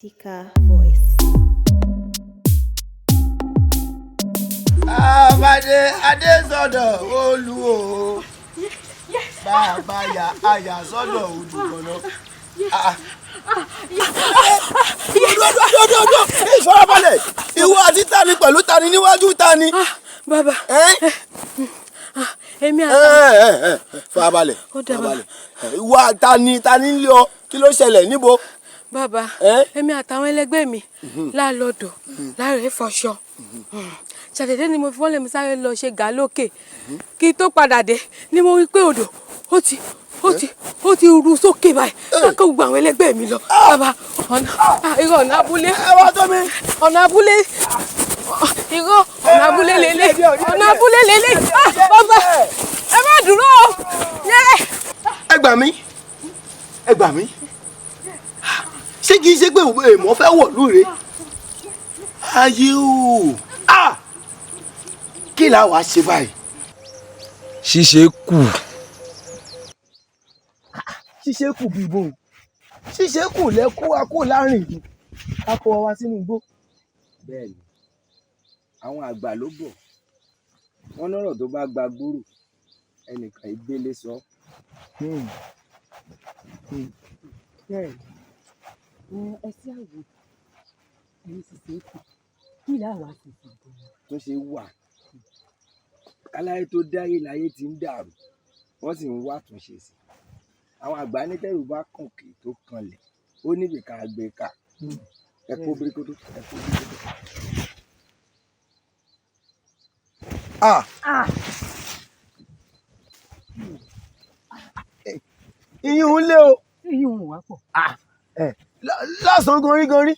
Tika Voice. Àbàdé Adésọdọ̀ olú o. Bàbá yà àyà sọ́dọ̀ olùkọ́nà. Dúdúdúdúdú ìfarabalẹ̀ ìwọ àti tani pẹ̀lú tani níwájú tani. Bàbá, èmi Ẹ́ àtàwọn. ẹ́ ẹ́, farabalẹ̀ Ó dà, bàbá. farabalẹ̀. Ìwọ tani tani ń lé ọ, kí ló ṣẹlẹ̀ níbo? Bàbá, Ẹ́? èmi àtàwọn ẹlẹgbẹ́ mi lálọ́dọ̀ láàrẹ̀ fọṣọ. Ṣàdédé ni mo fi wọ́n lè mi sáré lọ ṣe gà lókè. Kí n tó padà dé ni mo rí pé odò ó ti ru sókè báyìí. Kákó gbogbo àwọn ẹlẹgbẹ́ mi lọ. Bàbá, ọ̀nà irọ́ ọ̀nà abúlé. Ẹ wá tó mi. Ọ̀nà abúlé, irọ́ ọ̀nà abúlé lélẹ̀, ọ̀nà abúlé lélẹ̀. Ah, bàbá, ẹ má dúró o. Yẹ́. Ẹ gbà mí, ẹ gbà mí, ṣé kìí ṣe pé èèmọ̀ fẹ́ wọ̀ lóore ayé o? Ah! Kí la wàá ṣe báyìí? Ṣíṣe kù. Ṣíṣe kù bíbó, ṣíṣe kù lẹ́kú wa kó láàrin ìlú ká kó wa wá sínú igbó. Bẹ́ẹ̀ni, àwọn àgbà ló bọ̀, wọ́n lọ́rọ̀ tó bá gba gbúrò ẹnìkan ìgbélé sọ. Bẹ́ẹ̀ni, ẹ sí àwò ẹni sì ṣe é kù, kí làwa sì sì bọ̀. Tó ṣe wà káláyé tó dáyé láyé ti ń dàrú, wọ́n sì ń wá àtúnṣe sí i. Àwọn àgbà ní tẹ́rù bá kànkè tó kanlẹ̀, ó níbi ká gbé ká. Ẹ kó birikoto, ẹ kó birikoto. Ah! Iyún ń lé o. Iyún ò wá pọ̀. Lọ́sàn-án ganrí-ganrí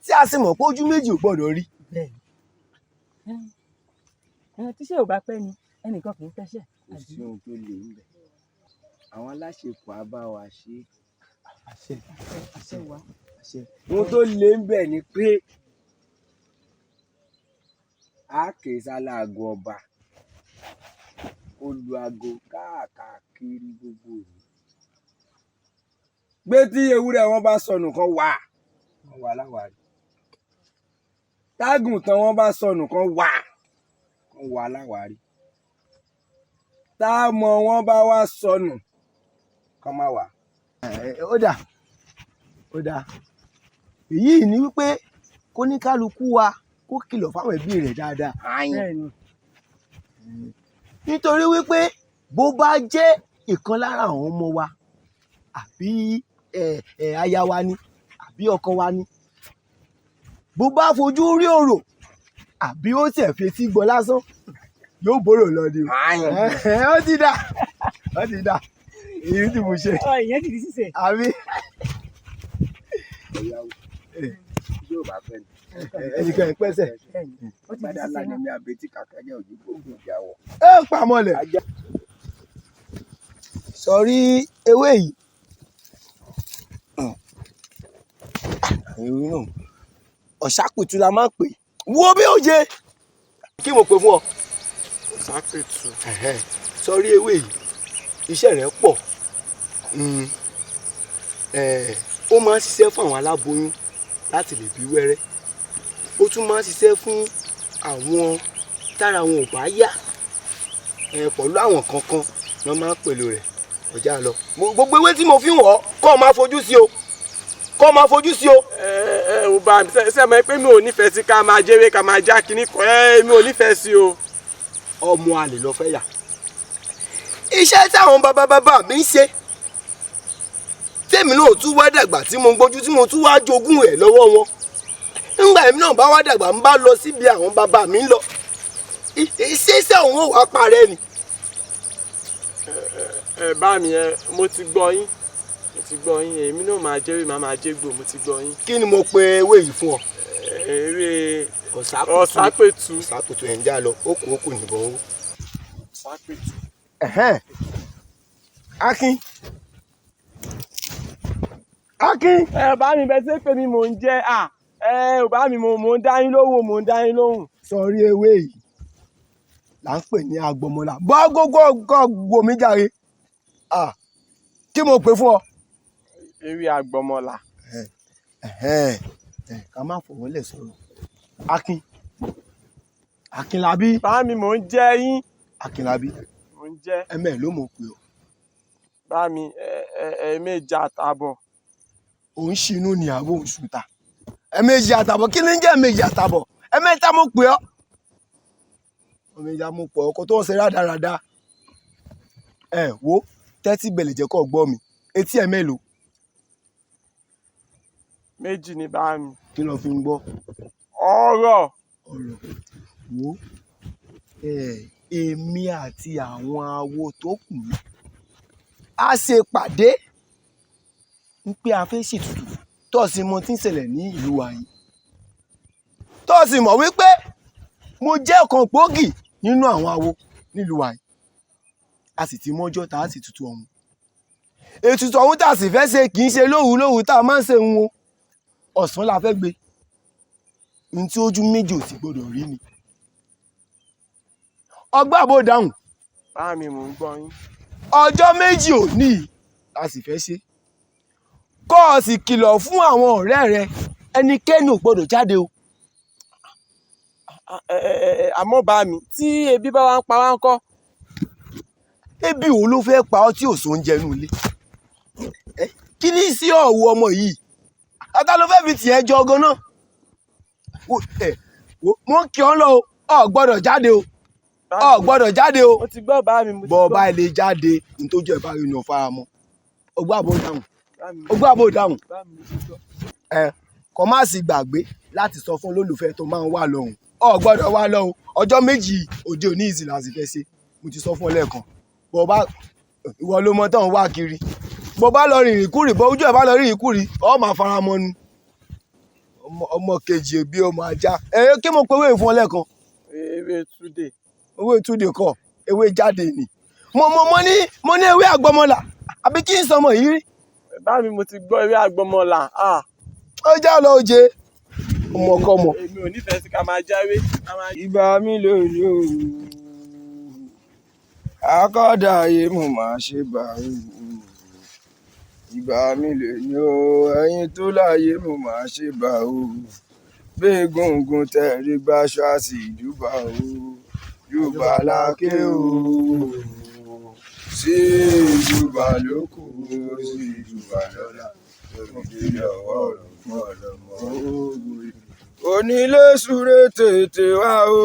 tí a sì mọ̀ pé ojú méjì ò gbọ́dọ̀ rí. Bẹ́ẹ̀ni, ẹ tíṣẹ́ ò bá pẹ́ ni ẹnìkan kì í tẹ́ṣẹ̀. Kò sí ohun tó lè ń bẹ̀, àwọn aláṣepọ̀ á bá wa ṣe é. Àṣẹ. Àṣẹ wa. Àṣẹ. Ohun tó lè ń bẹ̀ ni pé a kè sáláàgọ ọba, ó lu aago káàkiri gbogbo ìlú gbé tí ewúrẹ́ wọn bá sọnù kan wà wọn wà láwàárí, tágùntàn wọn bá sọnù kan wà wọn wà láwàárí, táàmọ wọn bá wá sọnù kan má wà. Ó dà, ó dà, èyí ni wípé kóníkálukú wa kó kìlọ̀ fáwọn ẹbí rẹ̀ dáadáa. Bẹ́ẹ̀ni. Nítorí wípé bó bá jẹ́ ìkan lára àwọn ọmọ wa àbí ẹ ẹ aya wa ni àbí ọkọ wa ni, bó bá fojú rí òrò àbí ó tiẹ̀ fetí gbọ́ lásán, yóò bóró lọ ni o. Ó ti dà, ó ti dà, èyí tí mo ṣe. Ọ ìyẹn ti di ṣíṣe. Àbí? Ọ̀yàwó yóò bá fẹ́ ni. Ẹnìkan ẹ̀ pẹ́sẹ̀. Bẹ́ẹ̀ni, ó ti di Gbadá ṣíṣe ńlá ni náà. mi àbètí kàkàjẹ́ òjì gbógun ìjà wọ̀. Ẹ pàmọ́lẹ̀. Sọrí ewé yìí, ewé náà ọ̀ṣàpìtú la máa ń pè. Wo bí ó jẹ kí mo pè fún ọ. Ọ̀sápẹ̀tù. Sọrí ewé yìí, iṣẹ́ rẹ̀ pọ̀. Ó máa ń ṣiṣẹ́ fún àwọn aláboyún láti lè bí wẹ́rẹ́, ó tún máa ń ṣiṣẹ́ fún àwọn tára wọn ò bá yá pẹ̀lú àwọn kankan ni wọ́n máa ń pèlò rẹ̀ ọjà lọ. Gbogbo ewé tí mo fi wọ̀ ọ́, kọ́ ọ máa fojú sí o, kọ́ ọ máa fojú sí o. Ẹ ẹ ò bá mi ṣe mọ̀ pé mi ò nífẹ̀ẹ́ sí ká máa jẹ́wé ká máa já kinní kan, ẹ mi ò nífẹ̀ẹ́ sí o. Ọmọ àlè lọ fẹ́ yà. Iṣẹ́ táwọn bàbá bàbá mi ń ṣe tèmi náà tún wá dàgbà tí mo gbójú tí mo tún wá jogún ẹ̀ lọ́wọ́ wọn, ńgbà èmi náà bá wá dàgbà ń bá lọ síbi àwọn bàbá mi ń lọ, iṣẹ́ òun ò wá parẹ́ ni. Ẹ bá mi, ẹ mo ti gbọ́ yín, mo ti gbọ́ yín, èmi náà máa jẹ́wé, máa máa jégbò, mo ti gbọ́ yín. Kí ni mo pe ewé yìí fún ọ? Eré Ọ̀sápìtú. Ọ̀sápẹ̀tù. Ọ̀sápìtú, ẹ̀ ń já lọ, ó kù ó kù nìbọn owó. Ọ̀sápẹ̀tù. Akin, Akin. Ẹ bá mi bẹ ṣé pé mi mò ń jẹ́ à, ẹ ò bá mi, mò ń dá yín lóhùn, mò ń dá yín lóhùn. Sọrí ewé yìí là ń pè ní agbọmọlà bọ́ gógó wò mí jàre. Ah, kí mo pè fún ọ? Ewé agbọmọlà. Ẹ̀hẹ́n, ẹ̀, ká má fọwọ́ lẹ̀ sọ̀rọ̀. Akin, Akínlábí. Bá mi, mò ń jẹ́ yín. Akínlábí. Mò ń jẹ́. Ẹ̀mẹ́ ló mọ̀ pé ọ. Bá mi, ẹ̀ẹ̀mejì àtàbọ̀. Ò ń ṣinú ni àbò ń ṣùtà. Ẹ̀ẹ̀mejì àtàbọ̀, kí ni ń jẹ́ ẹ̀ẹ̀mejì àtàbọ̀? Ẹ̀ẹ̀mẹ́ta mo pè ọ́. Ẹ̀ẹ̀mejì mo pè ọ́, kó tó ń ṣe rádaràda. Ẹ wo, tẹ́tí bẹ̀lẹ̀ jẹ́ kó gbọ́ mi. Etí ẹ̀ mélòó? Méjì ni bá mi. Kí ló fi ń gbọ́? Ọ̀rọ̀. Ọ̀rọ̀. Wo, èmi àti àwọn awo tó kù mí. A ṣe pàdé ń pé a fẹ́ ṣètùtù tó sì mọ tí ń ṣẹlẹ̀ ní ìlú wa yìí. Tó sì mọ̀ wípé mo jẹ́ ọ̀kan gbòógì nínú àwọn awo nílùú wa yìí. A sì ti mọ́jọ́ tá a sì tutù ọ̀hún. Ètùtù ọ̀hún tá a sì fẹ́ ṣe kì í ṣe lóru lóru tá a máa ń ṣe ń wo. Ọ̀sán la fẹ́ gbé. Ohun tí ojú méjì ò sì gbọdọ̀ rí ni. Ọgbà àbò dáhùn. Bá mi, mò ń gbọ́ yín. Ọjọ́ méjì òní la sì fẹ́ ṣe. Kọ́ ọ sì kìlọ̀ fún àwọn ọ̀rẹ́ rẹ, ẹnikẹ́ni ò gbọdọ̀ jáde o. Àmọ́ bá mi, tí ebi bá wá ń pa wá ńkọ́? Ebi wo ló fẹ́ pa ọ́ tí ò sóúnjẹ nínú ilé? Kí ní sí ọ̀wọ́ ọmọ yìí? Ata ló fẹ́ fi tiẹ̀ jọ gan náà. Mo ń kí ọ lọ o, ò gbọdọ̀ jáde o. Ò gbọdọ̀ jáde o. Mo ti gbọ́ bá mi, mo ti Bọ́ gbọ́. ọba ilé jáde, ní tó jẹ́ ìbára ẹni ọ̀fara mọ́. Ọgbà àbò dáhùn. Ọgbà àbò dáhùn. Ẹ kò má sì gbàgbé láti sọ fún olólùfẹ́ tó máa ń wà lọ́hùn. Ò gbọdọ̀ wà lọ́hùn. Ọjọ́ méjì òde òní ìsìn la sì fẹ́ ṣe. Mo ti sọ fún ọ lẹ́ẹ̀kan. Bọ́ ọba ìwọ ló mọ tán wá kiri. Bọ́ bá lọ rìnrìn kúrì, bọ́ ojú ẹ̀ bá lọ rìnrìn kúrì, ọ máa fara mọ́ ni. Ọmọ kejì bí ọmọ ajá. Ẹ kí mo pe ewé fún ọ lẹ́ẹ̀kan. Ewé túdè. Ewé túdè kọ́, ewé jáde ni. Mo ní ewé àgbọmọlà. Àbí kí n sọmọ yìí rí? Bá mi, mo ti gbọ́ ewé àgbọmọlà. Ó já lọ oje. Ọmọkọ́mọ. Èmi ò nífẹ̀ẹ́ sí ká máa jáwé. Ìbà mi lónìí o. Akọ́dà ayé mo máa ṣe bá o. Ìbà mi lónìí o. Ẹyin tó láyé mo máa ṣe bá o. Gbégungun tẹ̀rí gbaṣọ a sì júbà o. Júbà láké o. Sí júbà lóko, sí júbà lọ́la. Òdìdí ọwọ́ ọ̀rọ̀ fún ọ̀lọ́mọ. Onílé súré tètè wá o.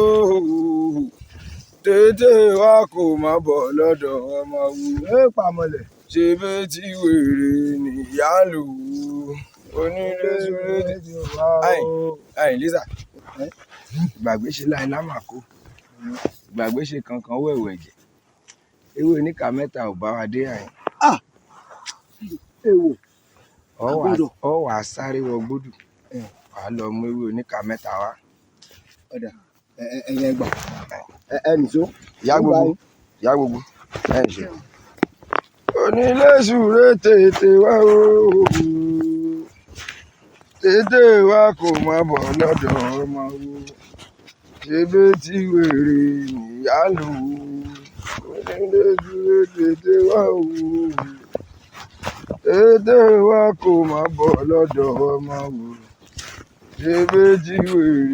Tètè wá kò má bọ̀ lọ́dọ̀ ọmọ wo. Ẹ pàmọ́lẹ̀. Ṣé bí tí wèrè nìyá lò ó? Onílé súré tètè wá o. Ayin Lisa, ìgbàgbé ṣe láì lámàkó. Ìgbàgbé ṣe kankan wẹ̀wẹ̀ jẹ̀. Ewé oníka mẹ́ta ò bá wa dé àyìn. Èwò. Ọ wà sáré wọ gbódù. Wà á lọ mú ewé oníka mẹ́ta wá. Ọ̀dà, ẹ̀yẹ gbà. Ẹ nìṣó. Ìyá gbogbo, ìyá gbogbo, ẹ nìṣó. Onílé súré tètè wá o. Tètè wá kò má bọ̀ lọ́dọ̀ ọmọ wo. Ṣé bí tí wèrè nìyá lò ó? Onílé súré tètè wá o. Tètè wá kò má bọ̀ lọ́dọ̀ ọmọ wo. Ṣé bí tí wèrè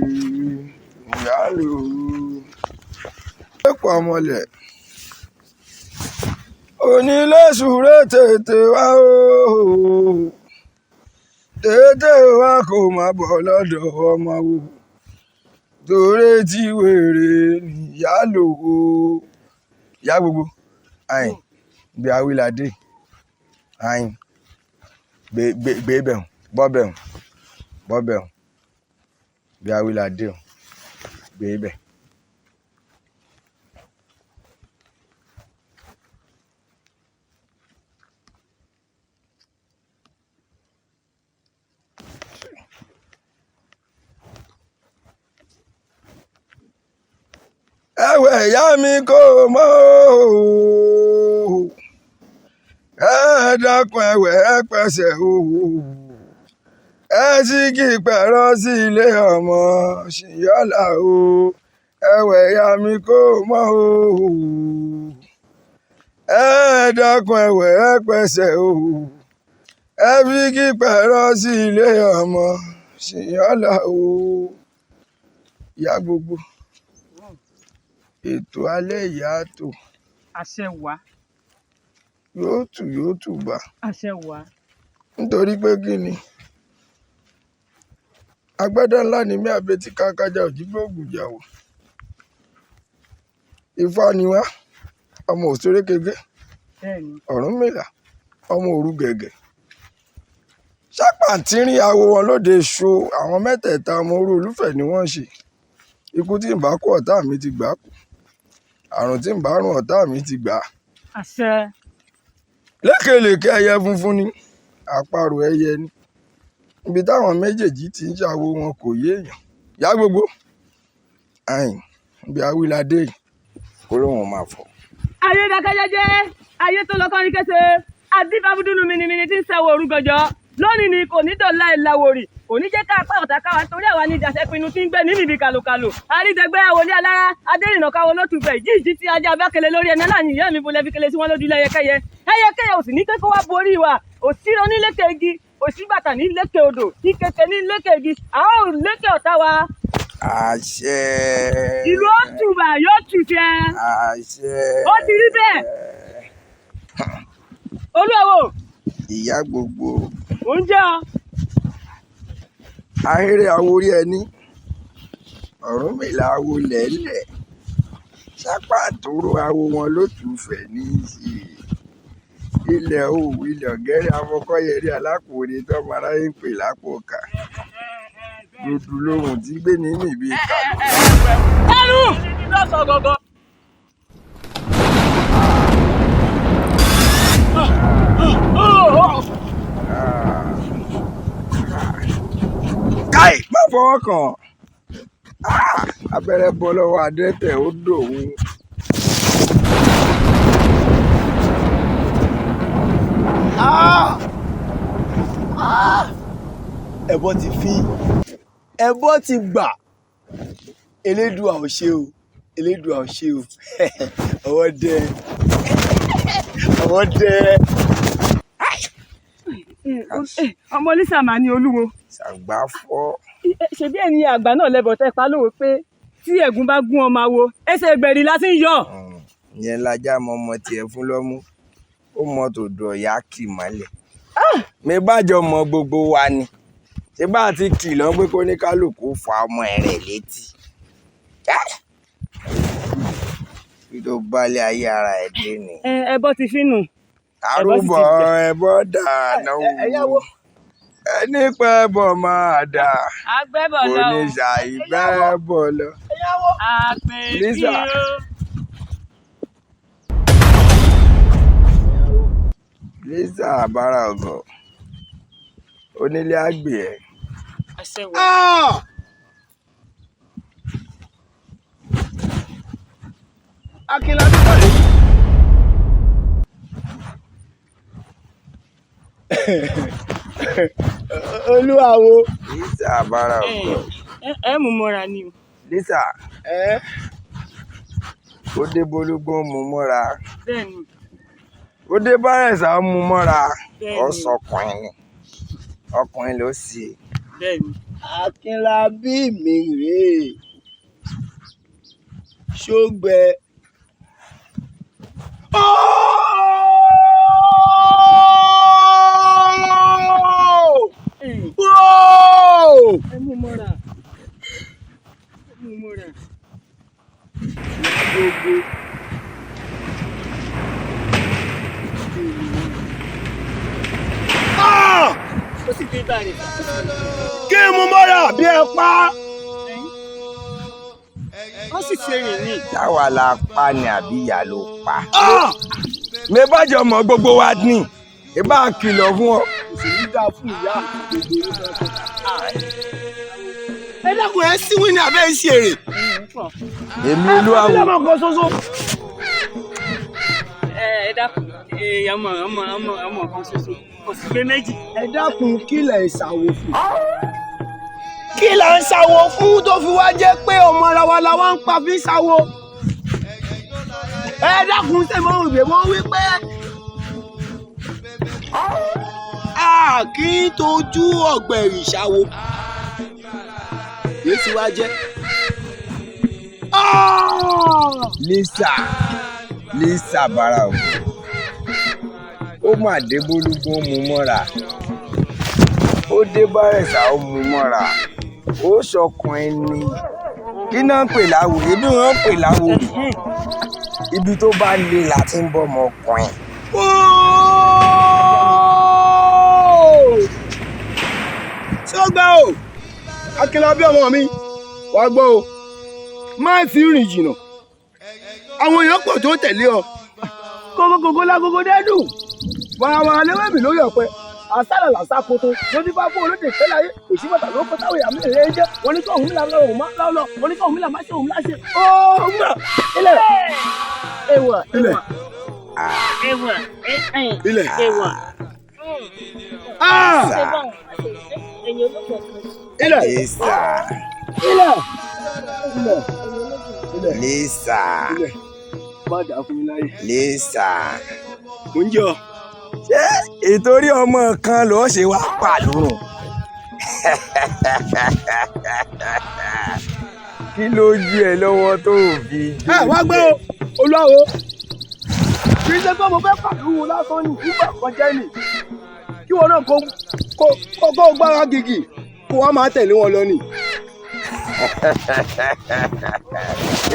nìyá lò ó? Ẹ pàmọ́lẹ̀. Onílé súré tètè wá o. Tètè wá kò má bọ̀ lọ́dọ̀ ọmọ wo. Torí tí wèrè nìyá lò ó. Ìyá gbogbo, ayin, bí awíládé, ayin, gbé bẹ̀rùn, bọ́ bẹ̀rùn, bọ́ bẹ̀rùn, bí awíládé, gbé bẹ̀. Ẹ̀wẹ̀ ìyá mi kò mọ̀ o. Ẹ dákun ẹ̀wẹ̀ ẹ pẹ̀sẹ̀ o. Ẹ sì kí pẹ̀rọ sí ilé ọmọ ṣìyọ́lá o. Ẹ̀wẹ̀ ìyá mi kò mọ̀ o. Ẹ dákun ẹ̀wẹ̀ ẹ pẹ̀sẹ̀ o. Ẹ fi kí pẹ̀rọ sí ilé ọmọ ṣìyànlá o. Ìyá gbogbo, ètò alẹ́ ìyá tò. Àṣẹ wá. Yóò tù, yóò tù bá. Àṣẹ wá. Nítorí pé kí ni, agbádá ńlá ni mí, àbetí kákájà òjìgbòògùn jàwó. Ifá ni wá, ọmọ òṣèré kege. Bẹ́ẹ̀ni. Ọ̀rúnmìlà ọmọ òru gẹ̀gẹ̀, sápàtìrìn awo wọn lóde ṣo. Àwọn mẹ́tẹ̀ẹ̀ta ọmọ orú olúfẹ̀ ni wọ́n ń ṣe. Ikú tí ń bá kú, ọ̀tá mi ti gbà kú. Àrùn tí ń bá rùn, ọ̀tá mi ti gbà á. Àṣẹ. Lékelèké ẹyẹ funfun ni, àparò ẹyẹ ni. Ibi táwọn méjèèjì ti ń ṣàwo wọn kò yéèyàn. Ìyá gbogbo àyìn, ibi awíládé yìí kó lóun máa fọ. Ayé dákẹ́jẹ́jẹ́, ayé tó lọ kọrin kése, adífábúdúnú minimini tí ń sẹ́wọ̀ òru gànjọ́ lónìí ni kò ní dọ̀la ìlàwòrì, kò ní jẹ́ ká apá ọ̀tá káwa, torí àwa ní ìdàsẹ́ pinnu tí ń gbé nínú ibi kàlòkàlò àrídẹ́gbẹ́ àwọlé alára adérìnà káwọ lótùfẹ̀ jíìjì tí ajá abákele lórí ẹni aláàyè. Ìyá mi bolẹ̀ fi kele sí wọn lójú lẹ́yẹkẹ́yẹ ẹyẹkẹ́yẹ, òsì ní pé kó wá borí wa. Òsì onílékè igi, òsì bàtà ní lékè odò, ìkẹkẹ ní lékè igi, a ó lékè ọ̀tá wa. Àṣẹ. Ìlú ó tùbà, yóò tùṣẹ. Àṣẹ. Ó ti rí bẹ́ẹ̀. Olúwawo. Ìyá gbogbo. Mò ń jẹ́ ọ. Ahéré awo orí ẹni, Ọ̀rúnmìlà awo lẹ́lẹ̀, sápá àtòrò awo wọn ló tù fẹ̀ ní í ṣe. Ilẹ̀ òwú, ilẹ̀ ọ̀gẹ́rẹ́, afọkọ́yẹrí alákòóre tọ́mọ aráyé ń pè lápò ọ̀kà, dúdú lóhùn tí gbé ní níbi ìkàlù. Ẹrù. Káì, má fọwọ́ kàn án. Abẹ́rẹ́ bọ́ lọ́wọ́ adẹ́tẹ̀, ó dòun. Ah! Ah! Ẹbọ ti fi, ẹbọ ti gbà. Elédùà ò ṣe o, Elédùà ò ṣe o. Ọwọ́ dẹ, ọwọ́ dẹ. Ọmọ olísà máa ní olúwo. Ṣàgbá fọ́. Ṣebí ẹni àgbà náà lẹ́bọ̀ tẹ́ pa lówe pé tí ẹ̀gún bá gún ọmọ awo, ẹsẹ̀ ẹgbẹ̀rì la ti ń yọ. Ìyẹn lajá mọ ọmọ tiẹ̀ fún lọ́mú, ó mọ tòdò ọ̀yá kì mọ́lẹ̀. Mi bájọ mọ gbogbo wa ni ṣé bá a ti kìlọ̀ pé kó ní kálukú fa ọmọ rẹ̀ létí kí tó balẹ̀ ayé ara ẹ̀ dé ni. Ẹbọ ti fínú. Àrùbọ̀ ẹbọ dànù, ẹni pẹ́ bọ̀ máa dà. Agbẹ́bọ̀ kò lọ ní o. ṣàìbẹ́ bọ̀ lọ. Àpèbí Lisa. o. Lisa àbára ọgọ onílé àgbè ẹ. Àṣẹ wà. Ah! Akínlábí kọ̀lé. Olúwawo. Lisa àbára ọgọ. Ẹ mú mọ́ra ni o. Lisa. Ẹ Ó dé bolúgbọ́n mú mọ́ra. Bẹ́ẹ̀ni. Ó dé bárẹ̀sà mú mọ́ra. Bẹ́ẹ̀ni. Ó sọkùnrin ni, ọkùnrin ló sì. Bẹ́ẹ̀ni. Akínlábí mi rèé, ṣógbẹ. Whoa! Ẹ mú mọ́ra. Ẹ mú mọ́ra. Gbogbo. Ah! Ó sì gbé bàrẹ̀. Kí n mú mọ́ra bí ẹ pa. Ó sì ṣe rìn ní. Táwa la pa ni àbí ìyá ló pa. Ah! Mi bájọ mọ gbogbo wa ní ìbá kìlọ̀ fún ọ. Kò sì ní dáa fún ìyá àti gbogbo onífẹ́fẹ́. Ẹ dákun, ẹ síwìn ní abẹ́ ìṣe èrè. Èmi olúwawo. Ọmọ kan ṣoṣo. Ẹ dákun, ọmọ ọmọ ọmọ ọmọ kan ṣoṣo kò sì gbé méjì. Ẹ dákun, kí lẹ̀ ń ṣàwò fún? Kí là ń ṣàwò fún tó fi wá jẹ́ pé ọmọ ara wa la wá ń pa fi ń ṣàwò? Ẹ dákun, ṣe mọ ìwé mọ wí pé A kì í tojú ọ̀gbẹ̀rì ṣàwo. Yéé ti wá jẹ́. Lisa Lisa bara o, ó mà dé bólúgún, ó mú mọ́ra, ó dé bárẹ̀sà, ó mú mọ́ra, ó sọkùnrin ni. Kí náà ń pè láwo? Ebi wọn ń pè láwo. Ibi tó bá le là ti ń bọ́ ọmọkùnrin. Ṣé ó gbà o? Akínlábí ọmọ mi, wàá gbọ́ o, má fi rìn jìnnà, àwọn èèyàn pọ̀ tó tẹ̀lé ọ. Kókókókó lágogo dẹ́dùn, wàràwàrà léwé mi lórí ọ̀pẹ, àsálà làṣà koto lójú bá fún olóde ìfẹ́ láyé òsì bàtà ló kọ́ táwọn èèyàn mi rè é jẹ́. Oníkọ̀ọ́hún mi là lọ́rùn má lọ́lọ́, oníkọ̀ọ́hún mi là má ṣe òun láṣẹ. Ó ń gbà ilẹ̀. Ewọ. Ilẹ̀. Ewọ. Ilẹ̀. Ewọ. Ah! Ṣé báwọn ẹ̀yin olóògbé kan? Ilẹ̀. Lisa. Ilẹ̀. Ilẹ̀. Ilẹ̀. Lisa. Ilẹ̀ má dà fún mi láyé. Lisa. Mò ń jẹ ọ. Ṣé ìtorí ọmọ kan ló ṣe wá pàlùrùn? Kí ló jí ẹ lọ́wọ́ tó o fi jó? Ẹ wá gbọ́ o, olúwawo, kì í ṣe pé mo fẹ́ pàlúwo lásán ní nígbà kan jẹ́ nì kí wọn náà kó gbára gìgì kó wá máa tẹ̀lé wọn lọ nì.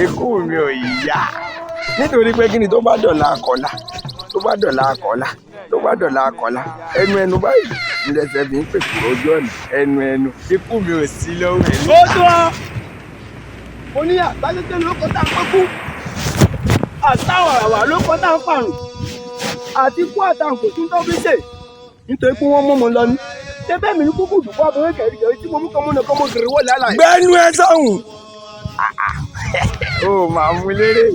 Ikú mi ò yá nítorí pé kí ni, tó bá dọ̀la akọ̀la, tó bá dọ̀la akọ̀la, tó bá dọ̀la akọ̀la, ẹnu ẹnu báyìí ńlẹsẹ̀ fi ń pèsè ojú ọ̀nà ẹnu ẹnu. Ikú mi ò sí lọ́wọ́ ẹ̀. Ó tó ọ, mo ní àgbájọjẹ ló kọ́ tá a pẹ́ kú, àtàwọn àràwà ló kọ́ tá a fàrùn, àti kú àtàwọn kò tún tó fi ṣe nítorí pé wọ́n mú mi lọ ní. Ṣé bẹ́ẹ̀ mi ní kúkú dùkú abẹ́rẹ́ kẹ̀ríkẹ̀rí tí mo mú kọ́mọ́ náà kọ́mọ́ gèrè wọ̀ lálàyé. Gbẹ́nu ẹ sọ̀hún, ó máa mú lérè.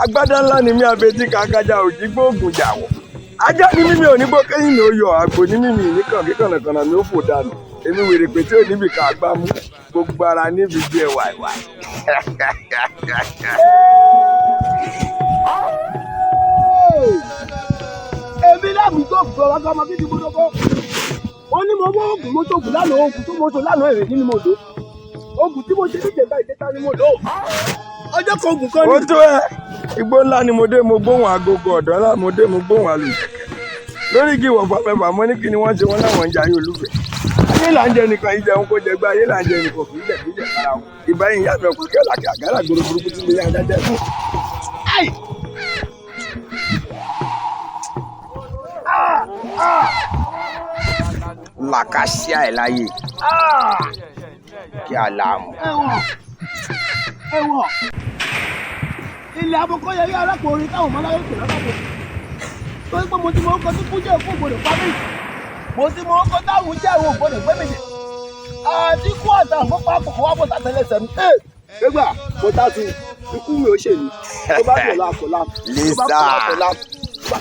Agbádá ńlá ni mí, abetí kàkájà òjì gbóògùn jàwọ̀. Ajá ni mímí ò ní bó kéyìn mi ò yọ, àgbò ní mímí nìkan kí kànàkànà mi ó fò dànù. Èmi wèrè pé tí ò níbi ká gbá mú, gbogbo ara níbi bí ẹ wàìwàì. Èmi láàmú tó gbọ́ wá gbọ́mọ kí ti gbọ́dọ̀ kọ́. Ó ní mo mú oògùn mo tó gùn lánàá, oògùn tó mo tó lánàá èrè nínú mo lò, oògùn tí mo ṣe níjẹta ìjẹta ni mo lò, ọjọ́ kan oògùn kan Ó ní. tó ẹ. Igbó ńlá ni mo dé, mo gbóhùn agogo, ọ̀dọ́ ńlá mo dé, mo gbóhùn alùjẹ̀kẹ̀ lórí igi ìwọ̀fà mẹ́fà. Mo ní kí ni wọ́n ṣe? Wọ́n láwọn ń jayé olúfẹ́. Ayé là ń jẹ nìkan ìjẹun kó jẹ gbá, ayé là ń jẹ nìkan kì í jẹ kì í jẹ kára wọn. Ìbáyìí ìyá mi ọkọ̀ kí ọ̀làkì àgárà gbòòrò burúkú tí mi yá ajá jẹ fún. Làkàṣíà ẹ̀ láyé kí a là mọ̀. Ẹ̀wọ̀n, ẹ̀wọ̀n, ilẹ̀ abọ́kọ́yẹrí arákùnrin táwọn ọmọ aláyé pè lọ́kàbọ̀, torí pé mo ti mọ ọkọ tí kú jẹ́ òkú ògbọ́dọ̀ pa mí, mo ti mọ ọkọ táwọn jẹ́ òun ògbọ́dọ̀ gbé mi jẹ, àti kú àtàwọn kó pa kòkó wá bọ̀ sàtẹ́lẹsẹ̀ mi. Ẹ gbégbà mo ta tu ikú mi ò ṣe ní tó bá dọ̀la kọ̀la tó bá kọ̀la kọ̀la.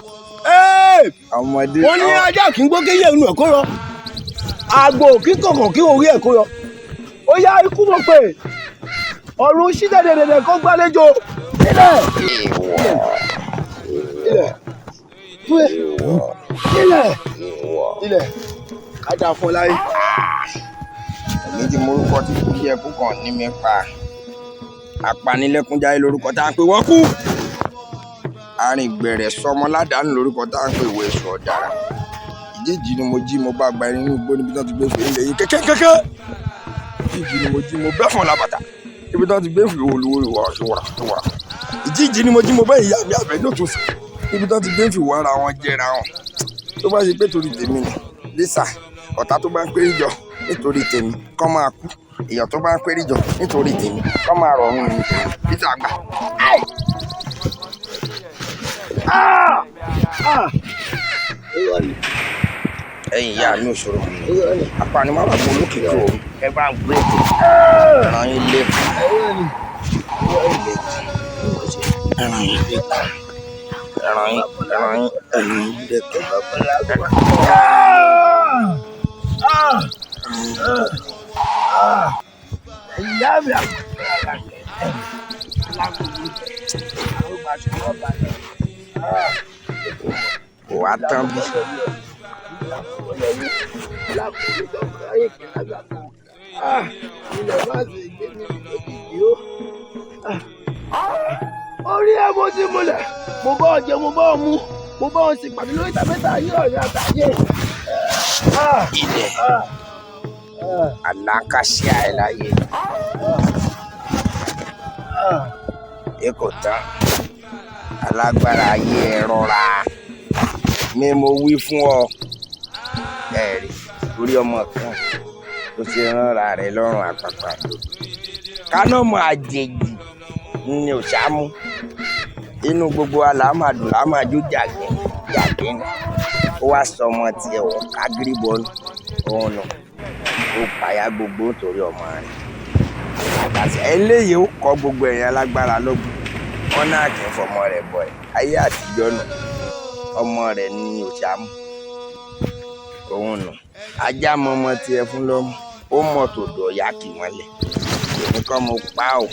Ọmọdé. Wọ́n ní ajá kì í gbó kéye inú ẹ̀ kó rọ, àgbò kí kọ̀kọ̀ kí orí ẹ̀ kó yọ. Ó yá, ikú mọ̀ pé ọ̀run sí dẹ̀dẹ̀dẹ̀dẹ̀ kó gbàlejò. Ilẹ̀, ilẹ̀, ilẹ̀, ilẹ̀, kájà fún ọ láyé. Èmi ti morúkọ tí kú yẹ kú kàn ní mi pa. Apanilẹ́kúnjayé lórúkọ tá à ń pè wọ́n kú. Arìngbẹ̀rẹ̀ sọmọ ládàánù lórúkọ tá à ń pè wọ èso ọ̀daràn. Ìjíjì ni mo jí, mo bá gba inú igbó níbi tó ti gbé fèé lẹ́yìn kẹ́kẹ́kẹ́kẹ́. Ìjíjì ni mo jí, mo bẹ́ fún làbàtà níbi tó ti gbé fèé olúwo wàrà wàrà. Ìjíjì ni mo jí, mo bẹ́ ìyá mi àbẹ́ lótú sí níbi tó ti gbé fèé wàrà wọn jẹra wọn. Tó bá ṣe pé torí tèmi ni Lisa, ọ̀tá tó bá ń péré jọ nítorí tèmi kọ́ máa kú, èèyàn tó bá ń péré jọ nítorí tèmi kọ́ máa rọrùn ní Lisa gbà. Ẹ̀yin ìyá mi ò ṣòro, apanimọ́ra mo lókìkí òru, ẹ bá ń gbé ẹran yín lẹ́kọ̀ọ́, ẹran yín lẹ́kọ̀ọ́, ẹran yín, ẹran yín, ẹran yín lẹ́kọ̀ọ́. Ìyá mi Kò wá tán bí. Alákòóyè alákòóyè lọ́kọ̀ ayé kí lágbàkọ̀. Ilẹ̀ má ṣe gbé mi lójijì o. Orí ẹ mo ti múlẹ̀, mo bá ọ jẹ, mo bá ọ mu, mo bá ọ sì pàdé lórí ìta mẹ́ta ayé ọ̀rẹ́ àtàyè. Ilẹ̀ alákàṣe àìláyé èkó tán alágbára ayé ẹ rọra mi mo wí fún ọ ẹ̀rí orí ọmọ kan tó ti ránra rẹ lọ́rùn àpàpàdé kánọ́mù àjèjì ni ò ṣámú inú gbogbo wa làámàdùn làámàjú jàgín jàgín ó wá sọ ọmọ tiẹ̀ wọ̀ kágírí bọ́ọ̀lù òun nù ó pàyà gbogbo nítorí ọmọ rẹ̀ àtàtì eléyìí ó kọ gbogbo ẹ̀yìn alágbára lọ́gbọ̀n wọn náà kì í fọmọ rẹ̀ bọ̀ ẹ̀ ayé àtijọ́ nù ọmọ rẹ̀ ní òṣàmù òun nù ajá mọ ọmọ tiẹ̀ fún lọ́mú ó mọ tòdò ọ̀yá kì wọ́n lẹ̀ èmi kọ́ mo pa ò.